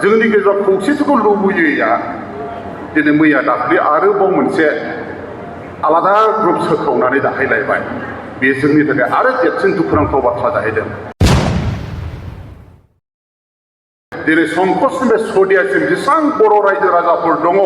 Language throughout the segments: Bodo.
जोंनि गेजेराव खौसेथिखौ लुबैयैया दिनै मैया दाख्लि आरोबाव मोनसे आलादा ग्रुप सोखावनानै दाहायलायबाय बे जोंनि थाखाय आरो देरसिन दुखुनांथाव बाथ्रा जाहैदों दिनै संकसनिफ्राय सदियासिम जेसेबां बर' रायजो राजाफोर दङ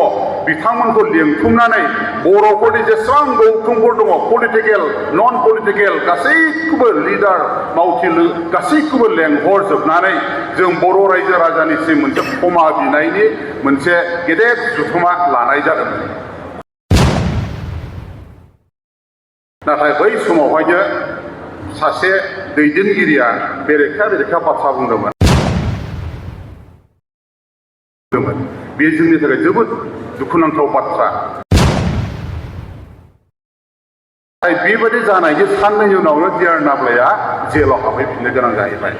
बिथांमोनखौ लिंथुमनानै बर'फोरनि जेसेबां गौथुमफोर दङ पलिटिकेल नन पलिटिकेल गासैखौबो लिडार मावथि गासैखौबो लेंहरजोबनानै जों बर' रायजो राजानिसिम मोनसे क्षमा बिनायनि मोनसे गेदेर जथुमा लानाय जादोंमोन नाथाय बै समावहायनो सासे दैदेनगिरिया बेरेखा बाथ्रा बुंदोंमोन बे जोंनि थाखाय जोबोद दुखुनांथाव बाथ्रा बेबायदि जानायनि साननैनि उनावनो डिआर नाब्लाया जेलाव हाबहैफिननो गोनां जाहैबाय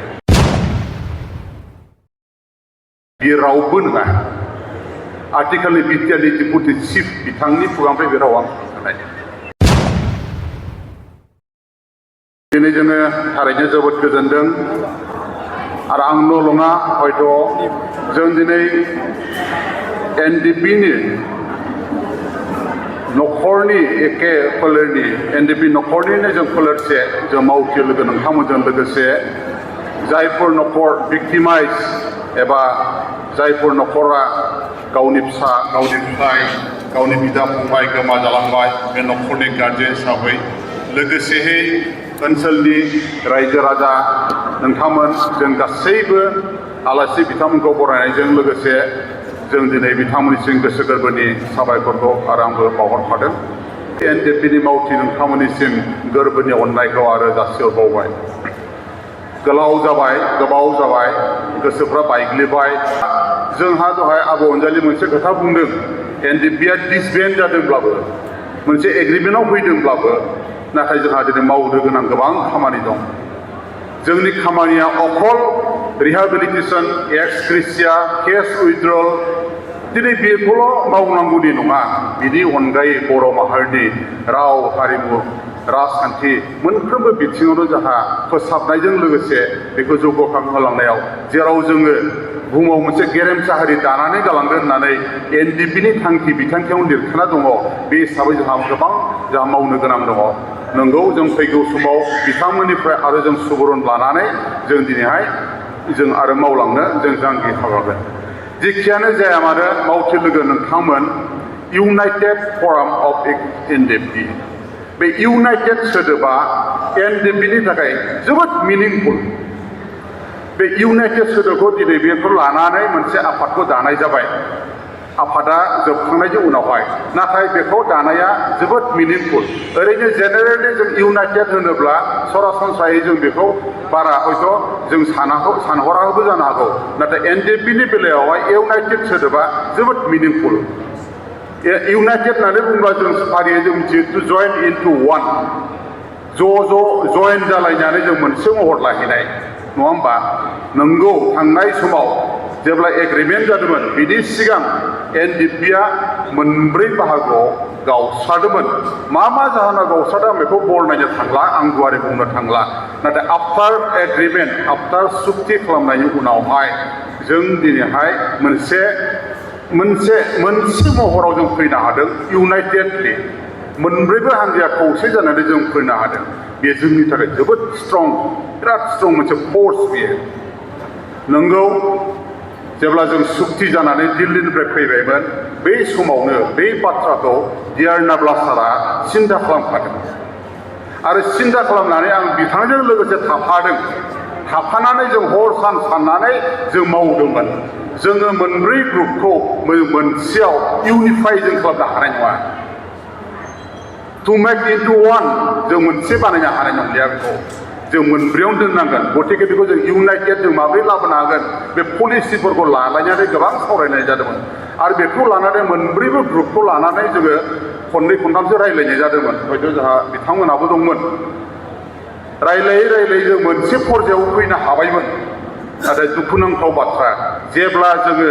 बियो रावबो नङा आथिखालनि बिटिआरनि डिपुटि चिफ बिथांनि खुगानिफ्राय बे रावा ओंखारनाय दिनै जोङो थारैनो जोबोद गोजोनदों आरो आंल' नङा हयथ' जों दिनै एनडिपिनि न'खरनि एखे फोलेरनि एनडिपि न'खरनिनो जों फोलेरसे जों मावथि लोगो नोंथांमोनजों लोगोसे जायफोर न'खर भिक्टिमाइज एबा जायफोर न'खरा गावनि फिसा गावनि फिसाय गावनि बिदा फंबाय गोमा जालांबाय बे न'खरनि गार्जेन हिसाबै लोगोसेहै ओनसोलनि रायजो राजा नोंथांमोन जों गासैबो आलासि बिथांमोनखौ बरायनायजों लोगोसे जों दिनै बिथांमोननिसिम गोसो गोरबोनि साबायखरखौ आरो आंबो बावहरफादों एनडिपिनि मावथि नोंथांमोननिसिम गोरबोनि अननायखौ आरो जासिहरबावबाय गोबाव जाबाय गोसोफ्रा बायग्लिबाय जोंहा दहाय आब' अनजालि मोनसे खोथा बुंदों एनडिपिआ डिसबेन्ड जादोंब्लाबो मोनसे एग्रिमेन्टआव फैदोंब्लाबो नाथाय जोंहा दिनै मावनो गोनां गोबां खामानि दं जोंनि खामानिया अकल रिहेबिलिटेसन एक्स ग्रेसिया केस उइथड्रल दिनै बेखौल' मावनांगौनि नङा बिनि अनगायै बर' माहारिनि राव हारिमु राजखान्थि मोनफ्रोमबो बिथिङावनो जोंहा फोसाबनायजों लोगोसे बेखौ जौगाखांहोलांनायाव जेराव जोङो बुहुमाव मोनसे गेरेमसा हारि दानानै गालांगोन होननानै एनडिपिनि थांखि बिथांखियाव लिरखाना दङ बे हिसाबै जोंहा गोबां मावनो गोनां दङ नंगौ जों फैगौ समाव बिथांमोननिफ्राय आरो जों सुबुरुन लानानै जों दिनैहाय जों आरो मावलांनो जों जांगि खालामगोन जेखियानो जाया मानो मावथि लोगो नोंथांमोन इउनाइटेड फराम अफ एक्स एनडिएफबि बे इउनाइटेड सोदोबा एनडिएफबिनि थाखाय जोबोद मिनिंफुल बे इउनाइटेड सोदोबखौ दिनै बेखौ लानानै मोनसे आफादखौ दानाय जाबाय आफादा जोबखांनायनि उनावहाय नाथाय बेखौ दानाया जोबोद मिनिंफुल ओरैनो जेनेरेलि जों इउनाइटेड होनोब्ला सरासनस्रायै जों बेखौ बारा हयथ' जों सानहराबो जानो हागौ नाथाय एनडिएफबिनि बेलायावहाय इउनाइटेड सोदोबा जोबोद मिनिंफुल इउनाइटेड होननानै बुङोब्ला जों फारियै जों मिथियो टु जइन इनटु वान ज' जइन जालायनानै जों मोनसे महर लाहैनाय नङा होमबा नंगौ थांनाय समाव जेब्ला एग्रिमेन्ट जादोंमोन बिनि सिगां एनडिएफबिआ मोनब्रै बाहागोआव गावस्रादोंमोन मा जाहोनाव गावस्रादों आं बेखौ बरनायनो थांला आं गुवारै बुंनो थांला नाथाय आफ्टार एग्रिमेन्ट आफ्टार सुक्ति खालामनायनि उनावहाय जों दिनैहाय मोनसे महराव जों फैनो हादों इउनाइटेडलि मोनब्रैबो हान्जाया खौसे जानानै जों फैनो हादों बे जोंनि थाखाय जोबोद स्ट्रं बिराद स्ट्रं मोनसे फर्स बेयो नंगौ जेब्ला जों सुक्ति जानानै दिल्लीनिफ्राय फैबायमोन बै समावनो बे बाथ्राखौ डिआर नाब्ला सारा सिन्था खालामखादों आरो सिन्था खालामनानै आं बिथांजों लोगोसे थाफानानै जों हर सान साननानै जों मावदोंमोन जोङो मोनब्रै ग्रुपखौ मोनसेयाव इउनिफाइ जों खालामनो हानाय नङा टु मेक इनटु वान जों मोनसे बानायनो हानाय नंलिया बेखौ जों मोनब्रैयावनो दोननांगोन गतिके बेखौ जों इउनाइटेड जों माबोरै लाबोनो हागोन बे पलिसिफोरखौ लालायनानै गोबां सावरायनाय जादोंमोन आरो बेखौ लानानै मोनब्रैबो ग्रुपखौ लानानै जोङो खननै खनथामसो रायज्लायनाय जादोंमोन हयथ' जोंहा बिथांमोनाबो दंमोन रायज्लायै जों मोनसे पर्यायाव फैनो हाबायमोन नाथाय दुखुनांथाव बाथ्रा जेब्ला जोङो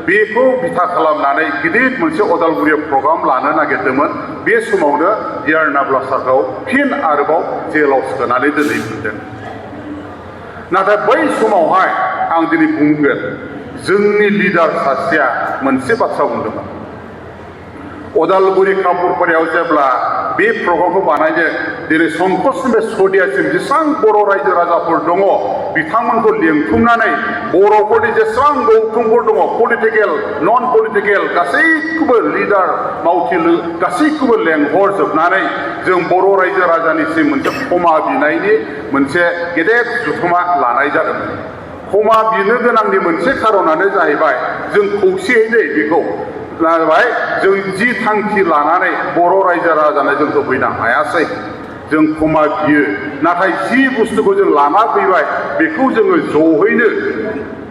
बेखौ बिथा खालामनानै गिदिर मोनसे अदालगुरियाव प्रग्राम लानो नागिरदोंमोन बे समावनो डिआर नाब्ला सारखौ फिन आरोबाव जेलाव सोनानै दोनहैफिनदों नाथाय बै समावहाय आं दिनै बुंगोन जोंनि लिडार सासेया मोनसे बाथ्रा बुंदोंमोन अदालगुरि कापुरपारायाव जेब्ला बे प्रग्रामखौ बानायनो दिनै संकसनिफ्राय सदियासिम जेसेबां बर' रायजो राजाफोर दङ बिथांमोनखौ लिंथुमनानै बर'फोरनि जेसेबां गौथुमफोर दङ पलिटिकेल नन पलिटिकेल गासैखौबो लिडार मावथिलु गासैखौबो लेंहरजोबनानै जों बर' रायजो राजानिसिम मोनसे क्षमा बिनायनि मोनसे गेदेर जथुमा लानाय जादोंमोन क्षमा बिनो गोनांनि मोनसे खारनानो जाहैबाय जों खौसेयै बेखौ लाबाय जों जि थांखि लानानै बर' रायजो राजानो जों होफैनो हायासै जों क्षमा बियो नाथाय जि बुस्थुखौ जों लाना फैबाय बेखौ जोङो ज'हैनो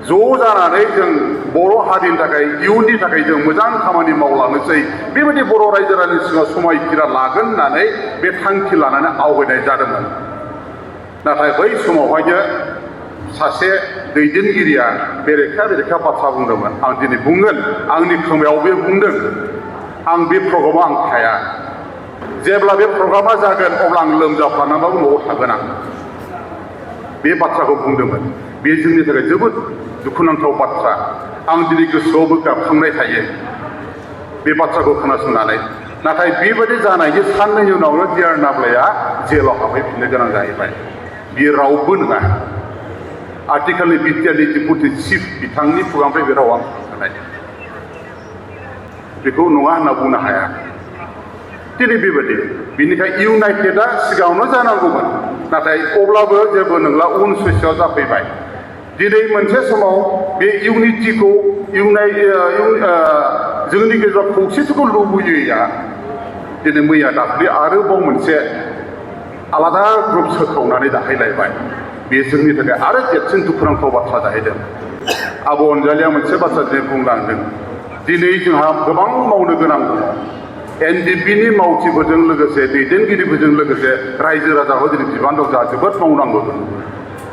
ज' जानानै जों बर' हारिनि थाखाय इयुननि थाखाय जों मोजां खामानि मावलांनोसै बेबायदि बर' रायजो राजानि सिगाङाव समायखिरा लागोन होननानै बे थांखि लानानै आवगायनाय जादोंमोन नाथाय बै समावहायनो सासे दैदेनगिरिया बेरेखा बाथ्रा बुंदोंमोन आं दिनै बुंगोन आंनि खोमायाव बे बुंदों आं बे प्रग्रामाव आं थाया जेब्ला बे प्रग्रामा जागोन अब्ला आं लोमजाफ्लानानैबाबो न'आव थागोन आं बे बाथ्राखौ बुंदोंमोन बे जोंनि थाखाय जोबोद दुखुनांथाव बाथ्रा आं दिनै गोसोआवबो गाबखांनाय थायो बे बाथ्राखौ खोनासंनानै नाथाय बेबायदि जानायनि साननैनि उनावनो डिआर नाब्लाया जेलाव हाबहैफिननो गोनां जाहैबाय बियो रावबो नङा आथिखालनि बिटिआरनि डिपुटि चिफ बिथांनि खुगानिफ्राय बे रावा ओंखारनाय बेखौ नङा होनना बुंनो हाया दिनै बेबायदि बेनिखायनो इउनाइटेडआ सिगाङावनो जानांगौमोन नाथाय अब्लाबो जेबो नंला उन ससेयाव जाफैबाय दिनै मोनसे समाव बे इउनिटिखौ जोंनि गेजेराव खौसेथिखौ लुबैयैया दिनै मैया दाख्लै आरोबाव मोनसे आलादा ग्रुप सोखावनानै दाखायलायबाय बे जोंनि थाखाय आरो देरसिन दुखुनांथाव बाथ्रा जाहैदों आब' अनजालिया मोनसे बाथ्रा दिनै बुंलांदों दिनै जोंहा गोबां मावनो गोनां दङ एनडिएफबिनि मावथिफोरजों लोगोसे दैदेनगिरिफोरजों लोगोसे रायजो राजाखौ दिनै बिबान दं जोंहा जोबोद मावनांगौ दं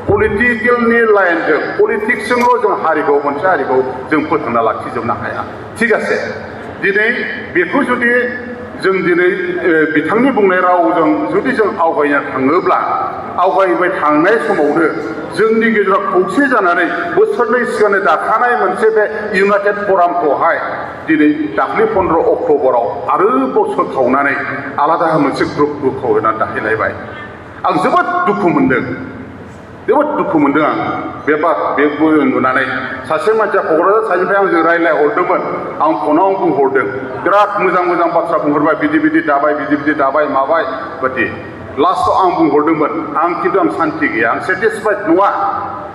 पलिटिकेलनि लाइनजों पलिटिक्सजोंल' जों हारिखौ मोनसे हारिखौ जों फोथांना लाखिजोबनो हाया थिग আছে दिनै बेखौ जुदि जों दिनै बिथांनि बुंनाय रावजों जुदि जों आवगायनो थाङोब्ला आवगायबाय थांनाय समावनो जोंनि गेजेराव खौसे जानानै बोसोरनै सिगांनो दाखानाय मोनसे बे इउनाइटेड फरामखौहाय दिनै दाख्लै 15 अक्ट'बराव आरोबाव सोखावनानै आलादा मोनसे ग्रुपखौ होनानै दाहैलायबाय आं जोबोद दुखु मोनदों आं बेखौ नुनानै सासे मानसिया क'क्राझार साइडनिफ्राय आंजों रायज्लायहरदोंमोन आं फनाव बुंहरदों बिराद मोजां बाथ्रा बुंहरबाय बिदि दाबाय माबाय बादि लास्टआव आं बुंहरदोंमोन आं खिन्थु आं सान्थि गैया आं सेटिसफाइड नङा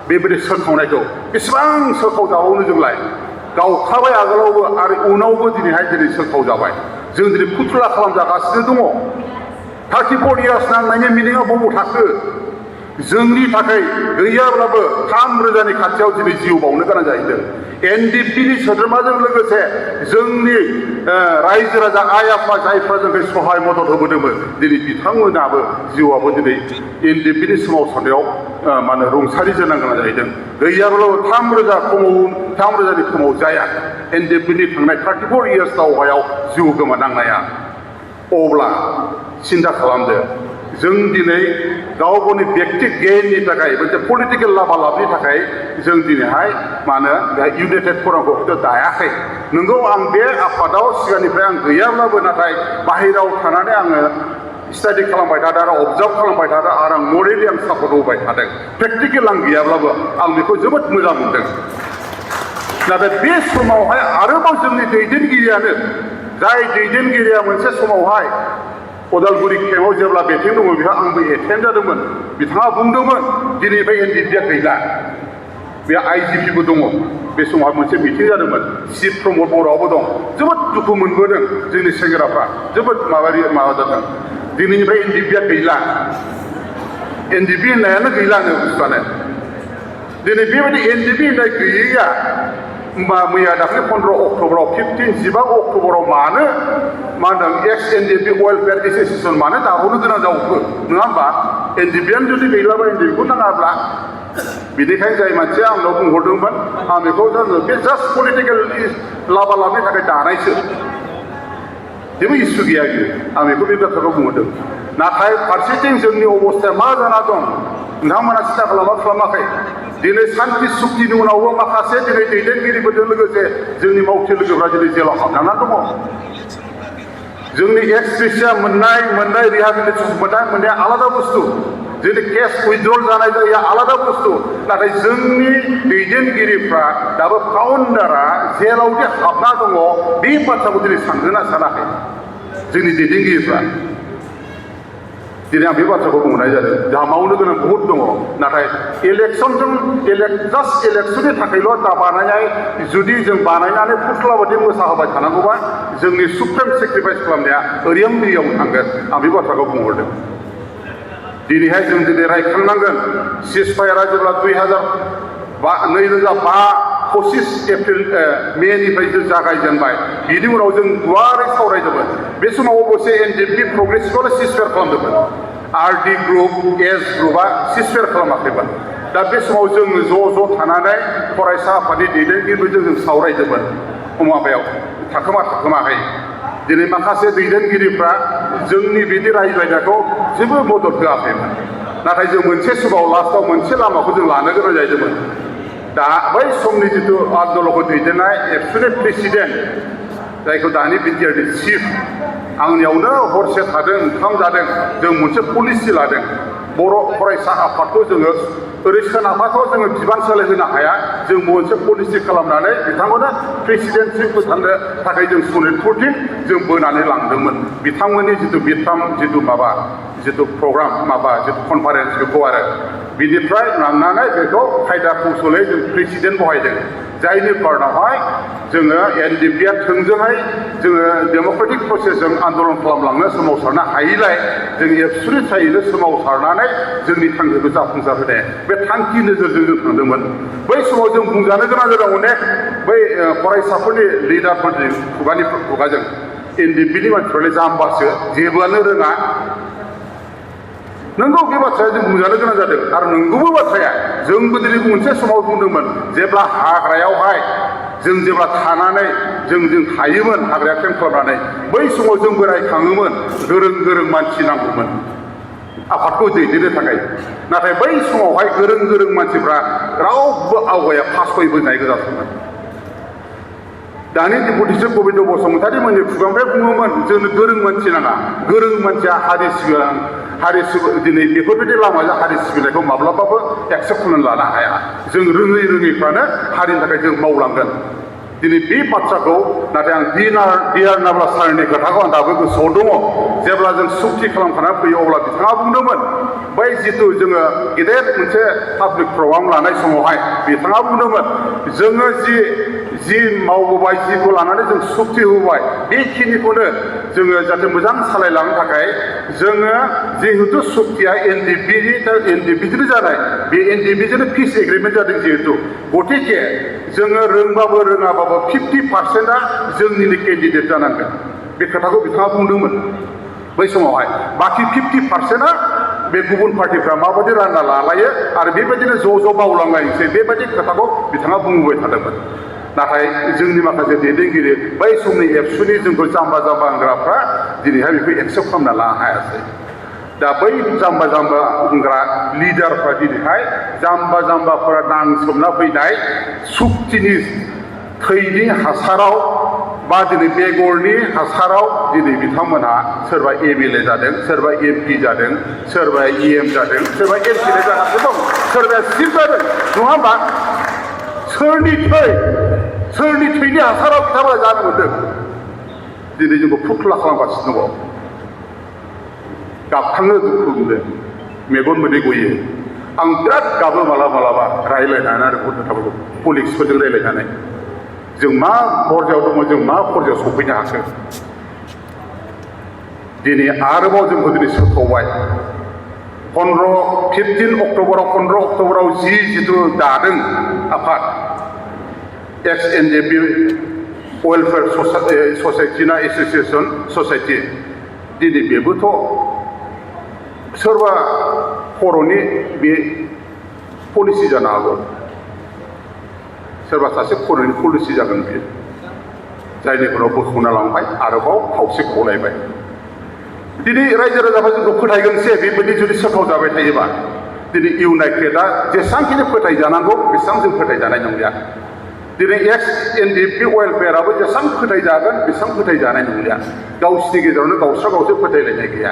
बेबायदि सोखावनायखौ बेसेबां सोखावजाबावनो जोंलाय गावखाबाय आगोलावबो आरो उनावबो दिनै सोखावजाबाय जों दिनै फुथुला खालामजागासिनो दङ 34 इयार्स नांनायनि मिनिङा बबाव थाखो जोंनि थाखाय गैयाब्लाबो 3,000नि खाथियाव दिनै जिउ बावनो गोनां जाहैदों एनडिएफबिनि सोद्रोमाजों लोगोसे जोंनि रायजो राजा आइ आफा जायफ्रा जोंखौ सहाय मदद होबोदोंमोन दिनै बिथांमोनाबो जिउआबो दिनै एनडिएफबिनि सोमावसारनायाव रुंसारि जानो गोनां जाहैदों गैयाब्लाबो 3,000नि खमाव जाया एनडिएफबिनि थांनाय 34 इयार्स दावहायाव जिउ गोमानांनाया अब्ला सिन्था खालामदो जों दिनै गाव गावनि व्यक्ति गेइननि थाखाय मोनसे पलिटिकेल लाभालाभनि थाखाय जों दिनैहाय इउनाइटेड फरामखौ हयथ' दायाखै नंगौ आं बे आफादाव सिगांनिफ्राय आं गैयाब्लाबो नाथाय बाहेरायाव थानानै आङो स्टाडि खालामबाय थादों आरो अबजार्भ खालामबाय थादों आरो आं मरेलि आं सापर्ट होबाय थादों प्रेक्टिकेल आं गैयाब्लाबो आं बेखौ जोबोद मोजां मोनदों नाथाय बे समावहाय आरोबाव जोंनि दैदेनगिरियानो जाय दैदेनगिरिया मोनसे समावहाय अदालगुरि केम्पआव जेब्ला बेटिं दङ बेहा आंबो एटेन्ड जादोंमोन बिथाङा बुंदोंमोन दिनैनिफ्राय एनडिएफबिआ गैला बे आइजिपिबो दङ बे समाव मोनसे मिटिं जादोंमोन चिफ प्रमद बर'आबो दं जोबोद दुखु मोनबोदों जोंनि सेंग्राफ्रा जोबोद माबा जादों दिनैनिफ्राय एनडिएफबिआ गैला एनडिएफबि होननायानो गैलानो बुस्थुआनो दिनै बेबायदि एनडिएफबि होननाय गैयैया मैया दाख्लै 15 अक्ट'बराव 15 अक्ट'बराव मानो एक्स एनडिएफबि वेलफेयार एस'सिएसन मानो दाबावनो गोनां जावखो नङा होमबा एनडिएफबिआनो जुदि गैलाबा एनडिएफबिखौ नाङाब्ला बेनिखायनो जाय मानसिया आंनाव बुंहरदोंमोन आं बेखौ बे जास्ट पलिटिकेल लाभालाभनि थाखाय दानायसो जेबो इसु गैया बियो आं बेखौ बे बाथ्राखौ बुंहरदों नाथाय फारसेथिं जोंनि अबस्थाया मा जाना दं नोंथांमोना सिन्था खालामाखै दिनै सान्ति सुक्तिनि उनावबो माखासे दिनै दैदेनगिरिफोरजों लोगोसे जोंनि मावथि लोगोफ्रा दिनै जेलाव हाबनानै दङ जोंनि एक्स ग्रेसिया मोननाय रिहाबिलिटेसन मोननाया आलादा बुस्थु जोंनि केस उइथड्रल जानाय जायो आलादा बुस्थु नाथाय जोंनि दैदेनगिरिफ्रा दाबो फाउन्डारा जेलावदि हाबना दङ बे बाथ्राखौ दिनै सानगोना सानाखै जोंनि दैदेनगिरिफ्रा दिनै आं बे बाथ्राखौ बुंनाय जादों जोंहा मावनो गोनां बहुद दङ नाथाय जास्ट इलेक्सननि थाखायल' दा बानायनाय जुदि जों बानायनानै फुस्ला बायदि मोसाहोबाय थानांगौबा जोंनि सुप्रिम सेक्रिफाइस खालामनाया ओरैयाव दैयाव थांगोन आं बे बाथ्राखौ बुंहरदों दिनैहाय जों दिनै रायखांनांगोन सिजफायारा जेब्ला 2025 एप्रिल मेनिफ्राय जों जागायजेनबाय बिनि उनाव जों गुवारै सावरायदोंमोन बे समाव अबसे एनडिएफबि प्रग्रेसिभखौल' सिजफायार खालामदोंमोन आरडि ग्रुप एस ग्रुपआ सिजफायार खालामाखैमोन दा बे समाव जों ज' थानानै फरायसा आफादनि दैदेनगिरिफोरजों जों सावरायदोंमोन माबायाव थाखोमाखै दिनै माखासे दैदेनगिरिफ्रा जोंनि बिदि रायज्लायनायखौ जेबो मदद होआखैमोन नाथाय जों मोनसे समाव लास्टआव मोनसे लामाखौ जों लानो गोनां जादोंमोन दा बै समनि जिथु आन्दलनखौ दैदेननाय एबसुलेट प्रेसिडेन्ट जायखौ दानि बिटिआरनि चिफ आंनियावनो हरसे थादों ओंखाम जादों जों मोनसे पलिसि लादों बर' फरायसा आफादखौ जोङो ओरै सोनाबाथ' जोङो बिबान सोलायहोनो हाया जों मोनसे पलिसि खालामनानै बिथांमोना प्रेसिडेन्टसिपखौ थानो थाखाय जों सनितपुरथिं जों बोनानै लांदोंमन बिथांमोननि जिथु प्रग्राम जिथु कनफारेन्स बेखौ आरो बिनिफ्राय लांनानै बेखौ खायदा कौशलै जों प्रेसिडेन्ट बहायदों जायनि कारनावहाय जोङो एनडिएफबिआ थोंजोङै जोङो डेम'क्रेटिक प्रसेसजों आन्दलन खालामलांनो सोमावसारनो हायैलाय जों एबसुलिटैनो सोमावसारनानै जोंनि थांखिखौ जाफुंसार होनाय बे थांखि नोजोरजों जों थांदोंमोन बै समाव जों बुंजानो गोनां जादों अनेक बै फरायसाफोरनि लिडारफोरनि खुगाजों एनडिएफबिनि मानसिफ्रालाय जाम्बासो जेबोआनो रोङा नंगौ बे बाथ्राया जों बुंजानो गोनां जादों आरो नंगौबो बाथ्राया जोंबो दिनै मोनसे समाव बुंदोंमोन जेब्ला हाग्रायावहाय जों जेब्ला थानानै जों थायोमोन हाग्राया केम्प खालामनानै बै समाव जोंबो रायखाङोमोन गोरों मानसि नांगौमोन आफादखौ दैदेननो थाखाय नाथाय बै समावहाय गोरों मानसिफ्रा रावबो आवगाया फासयबोनाय गोजासोमोन दानि डिपुटिसि गबिन्द बसुमतारी मोननि खुगानिफ्राय बुङोमोन जोंनो गोरों मानसि नाङा गोरों मानसिया हारि दिनै बेफोरबायदि लामाजों हारि सिबिनायखौ माब्लाबाबो एक्सेप्ट खालामनानै लानो हाया जों रोङैफ्रानो हारिनि थाखाय जों मावलांगोन दिनै बे बाथ्राखौ नाथाय आं डिआर नाब्ला सारनि खोथाखौ आं दाबो गोसोआव दङ जेब्ला जों सुक्ति खालामखाना फैयो अब्ला बिथाङा बुंदोंमोन बै जिथु जोङो गेदेर मोनसे पाब्लिक प्रग्राम लानाय समावहाय बिथाङा बुंदोंमोन जोङो जि मावबोबाय जिखौ लानानै जों सुक्ति होबाय बेखिनिखौनो जोङो जाहाथे मोजां सालायलांनो थाखाय जोङो जिहेतु सुक्तिया एनडिएफबिजोंनो जानाय बे एनडिएफबिजोंनो पिस एग्रिमेन्ट जादों जिहेतु गतिके जोङो रोंबाबो रोङाबाबो 50%आ जोंनिनो केन्डिडेट जानांगोन बे खोथाखौ बिथाङा बुंदोंमोन बै समावहाय बाखि 50%आ बे गुबुन पार्टिफ्रा माबायदि रानना लालायो आरो बेबायदिनो ज' मावलांलायनोसै बेबायदि खोथाखौ बिथाङा बुंबाय थादोंमोन नाथाय जोंनि माखासे दैदेनगिरि बै समनि एबसुनि जोंखौ जाम्बा होनग्राफ्रा दिनैहाय बेखौ एक्सेप्ट खालामना लानो हायासै दा बै जाम्बा होनग्रा लिडारफ्रा दिनैहाय जाम्बाफोरा नांसोमना फैनाय सुक्तिनि थैनि हासाराव बा दिनै बेगरनि हासाराव दिनै बिथांमोनहा सोरबा एमएलए जादों सोरबा एमपि जादों सोरबा इएम जादों सोरबा एमसिएलए जागासिनो दं सोरबाया चिफ जादों नङा होमबा सोरनि थैनि हासाराव बिथांमोना जानो मोन्दों दिनै जोंखौ फुथुला खालामगासिनो दङ गाबखांनो दुखु मोनदों मेगन मोदै गयो आं बिराद गाबो मालाबा रायज्लायनानै आरो गथ'फोरखौ पलिटिक्सफोरजों रायज्लायनानै जों मा पर्यायाव दङ जों मा पर्यायाव सफैनो हाखो दिनै आरोबाव जोंखौ दिनै सोखावबाय 15 अक्ट'बराव जिथु दादों आफाद एक्स एनडिएफबि वेलफेयार ससाइटि ना एस'सिएसन ससाइटि दिनै बेबोथ' सोरबा खर'नि बे पलिसि जानो हागौ सोरबा सासे खर'नि पलिसि जागोन बेयो जायनि उनाव बोखावना लांबाय आरोबाव खावसे गलायबाय दिनै रायजो राजाफ्रा जोंखौ फोथायगोनसै बेबायदि जुदि सोखाव जाबाय थायोबा दिनै इउनाइटेडआ जेसेबांखिनि फोथायजानांगौ बेसेबां जों फोथायजानाय नंलिया दिनै एक्स एनडिएफबि वेलफेयाराबो जेसेबां फोथायजागोन बेसेबां फोथायजानाय नंलिया गावसिनि गेजेरावनो गावस्रा गावसो फोथायलायनाय गैया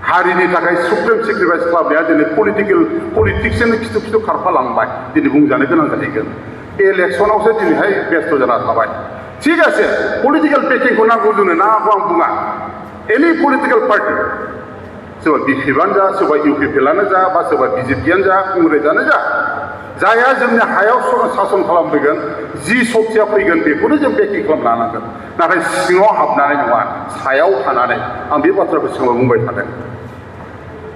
हारिनि थाखाय सुप्रिम सेक्रिफाइस खालामनाया दिनै पलिटिक्सजोंनो खिथु खिथु खारफालांबाय दिनै बुंजानो गोनां जाहैगोन इलेक्सनावसो दिनैहाय बेस्थ' जाना थाबाय थिग আছে पलिटिकेल पेकिंखौ नांगौ जोंनो नांगौ आं बुङा एनि पलिटिकेल पार्टि सोरबा बिपिएफआनो जा सोरबा इउपिपिएलआनो जा बा सोरबा बिजेपिआनो जा कंग्रेसआनो जा जायहा जोंनि हायाव सासन खालामफैगोन जि शक्तिया फैगोन बेखौनो जों पेकिं खालामनो हानांगोन नाथाय सिङाव हाबनानै नङा सायाव थानानै आं बे बाथ्राखौ सिगाङाव बुंबाय थादों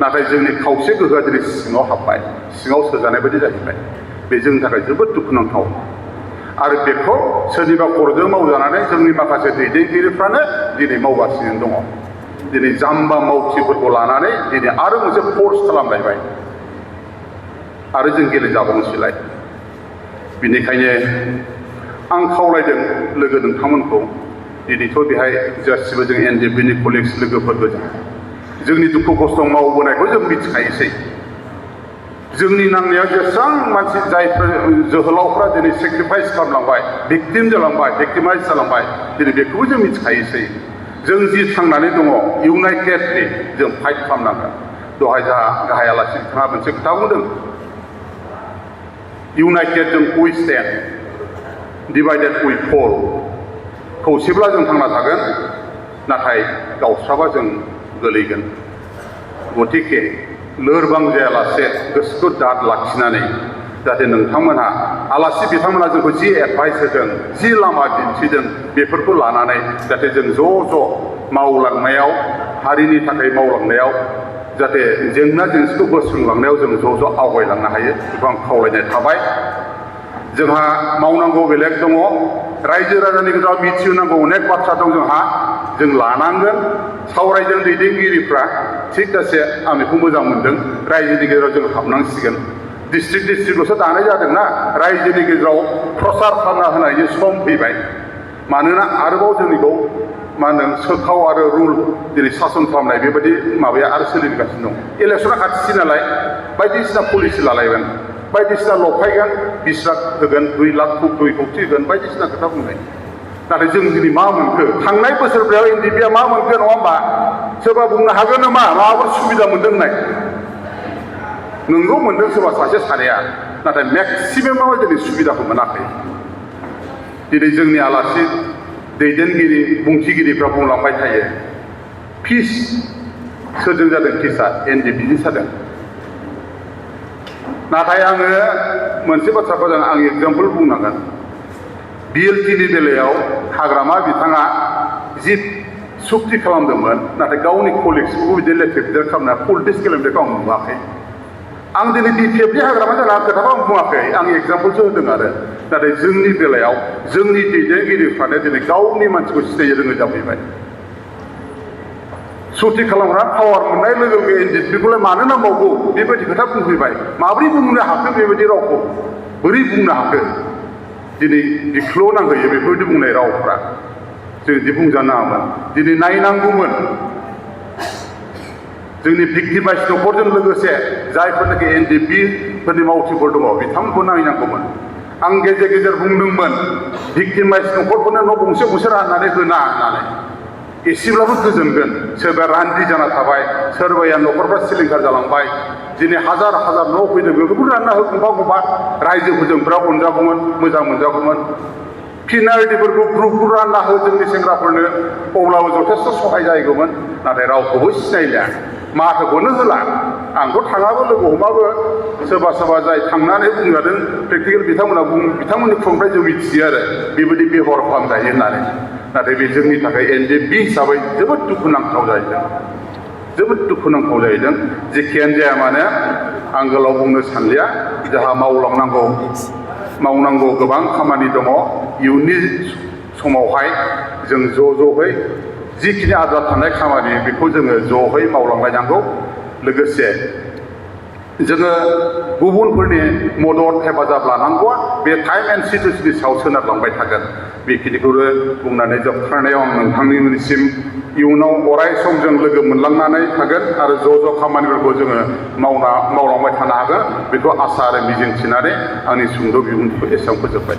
नाथाय जोंनि खावसे गोहोआ दिनै सिङाव हाबबाय सिङाव सोजानाय बायदि जाहैबाय बे जोंनि थाखाय जोबोद दुखुनांथाव आरो बेखौ सोरनिबा खर'जों मावजानानै जोंनि माखासे दैदेनगिरिफ्रानो दिनै मावगासिनो दङ दिनै जाम्बा मावथिफोरखौ लानानै दिनै आरो मोनसे फर्स खालामलायबाय आरो जों गेलेजाबावनोसैलाय बेनिखायनो आं खावलायदों लोगो नोंथांमोनखौ दिनैथ' बेहाय गासिबो जों एनडिएफबिनि कलिग्स लोगोफोर गोजा जोंनि दुखु खस्थ' मावबोनायखौ जों मिथिखायोसै जोंनि नांनाया जेसेबां मानसि जायफोर जोहोलावफ्रा दिनै सेक्रिफाइस खालामलांबाय भिक्टिम जालांबाय भिक्टिमाइज जालांबाय दिनै बेखौबो जों मिथिखायोसै जों जि थांनानै दङ इउनाइटेडलि जों फाइट खालामनांगोन दहाय जोंहा गाहाय आलासि बिथाङा मोनसे खोथा बुंदों इउनाइटेड जों उइ स्टेन्ड डिभाइडेड उइ फल खौसेब्ला जों थांना थागोन नाथाय गावस्राबा जों गोलैगोन गतिके लोरबां जायालासे गोसोखौ दाद लाखिनानै जाहाथे नोंथांमोनहा आलासि बिथांमोना जोंखौ जि एडभाइस होदों जि लामा दिन्थिदों बेफोरखौ लानानै जाहाथे जों ज' मावलांनायाव हारिनि थाखाय मावलांनायाव जाहाथे जेंना जेंसिखौ बोस्रांलांनायाव जों ज' आवगायलांनो हायो बेखौ आं खावलायनाय थाबाय जोंहा मावनांगौ बेलेग दङ रायजो राजानि गेजेराव मिथिहोनांगौ अनेक बाथ्रा दं जोंहा जों लानांगोन सावरायदों दैदेनगिरिफ्रा थिग जासे आं बेखौ मोजां मोनदों रायजोनि गेजेराव जों हाबनांसिगोन डिस्ट्रिक्टल'सो दानाय जादोंना रायजोनि गेजेराव प्रसार खालामना होनायनि सम फैबाय मानोना आरोबाव जोंनिखौ मा होनो सोखाव आरो रुल दिनै सासन खालामनाय बेबायदि माबाया आरो सोलिगासिनो दं इलेक्सना खाथिसै नालाय बायदिसिना पलिसि लालायगोन बायदिसिना लफायगोन 20 लाख होगोन 2 लाख 2 कौटि होगोन बायदिसिना खोथा बुंनाय नाथाय जों दिनै मा मोनखो थांनाय बोसोरफ्राव एनडिएफबिआ मा मोनखो नङा होमबा सोरबा बुंनो हागोन नामा माबाफोर सुबिदा मोनदों होननाय नोंगौ मोनदों सोरबा सासे सानैया नाथाय मेक्सिमामा दिनै सुबिदाखौ मोनाखै दिनै जोंनि आलासि दैदेनगिरि बुंथिगिरिफ्रा बुंलांबाय थायो फिस सोरजों जादों फिसआ एनडिएफबिजों जादों नाथाय आङो मोनसे बाथ्राखौ आं एग्जाम्पल बुंनांगोन बिएलटिनि बेलायाव हाग्रामा बिथाङा जि सुक्ति खालामदोंमोन नाथाय गावनि कलिग्सखौबो बिदि लेथेर फेथेर खालामना पलिटिक्स गेलेनायखौ आं नुवाखै आं दिनै बिपिएफनि हाग्रामा जाना खोथाखौ आं बुङाखै आं एग्जाम्पलसो होदों आरो नाथाय जोंनि बेलायाव जोंनि दैदेनगिरिफ्रानो दिनै गावनि मानसिखौ सिनायनो रोङै जाफैबाय सुक्ति खालामग्रा पावार मोननाय लोगो लोगो एनडिएफबिखौलाय मानो नांबावगौ बेबायदि खोथा बुंफैबाय माबोरै बुंनो हाखो बेबायदि रावखौ बोरै बुंनो हाखो दिनै बिख्ल' नांहैयो बेफोरबायदि बुंनाय रावफ्रा जों बिदि बुंजानो नाङामोन दिनै नायनांगौमोन जोंनि भिक्टिमाइज न'खरजों लोगोसे जायफोरनाखि एनडिएफबिफोरनि मावथिफोर दङ बिथांमोनखौ नायनांगौमोन आं गेजेर गेजेर बुंदोंमोन भिक्टिमाइज न'खरफोरनो न' गंसे गंसे राननानै होना होननानै एसेब्लाबो गोजोनगोन सोरबाया रान्दि जाना थाबाय सोरबाया न'खरफ्रा सिलिंखार जालांबाय दिनै हाजार हाजार न' फैदों बेफोरखौ रानना हो गंफा रायजोफोरजों बिराद अनजागौमोन मोजां मोनजागौमोन फिनारिफोरखौ ग्रुप रानना हो जोंनि सेंग्राफोरनो अब्लाबो जथेस्थ' सहाय जाहैगौमोन नाथाय रावखौबो सिनायलिया माथोखौनो होला आंथ' थाङाबो लोगो हमाबो सोरबा जाय थांनानै बुंजादों प्रेक्टिकेल बिथांमोननि खुंथाय जों मिथियो आरो बेबायदि बेबहार खालामजायो होननानै नाथाय बे जोंनि थाखाय एनडिएफबि हिसाबै जोबोद दुखुनांथाव जाहैदों जेखियानो जाया मानो आं गोलाव बुंनो सानलिया जोंहा मावनांगौ गोबां खामानि दङ इयुननि समावहाय जों ज'है जिखिनि आद्रा थानाय खामानि बेखौ जोङो ज'है मावलांलायनांगौ लोगोसे जोङो गुबुनफोरनि मदद हेफाजाब लानांगौआ बे टाइम एन्ड सिटुएसननि सायाव सोनारलांबाय थागोन बेखिनिखौनो बुंनानै जोबथारनायाव आं नोंथांनिसिम इयुनाव अराय सम जों लोगो मोनलांनानै थागोन आरो ज' खामानिफोरखौ जोङो मावलांबाय थानो हागोन बेखौ आसा आरो मिजिंथिनानै आंनि सुंद' बिबुंथिखौ एसेयावनो फोजोबबाय।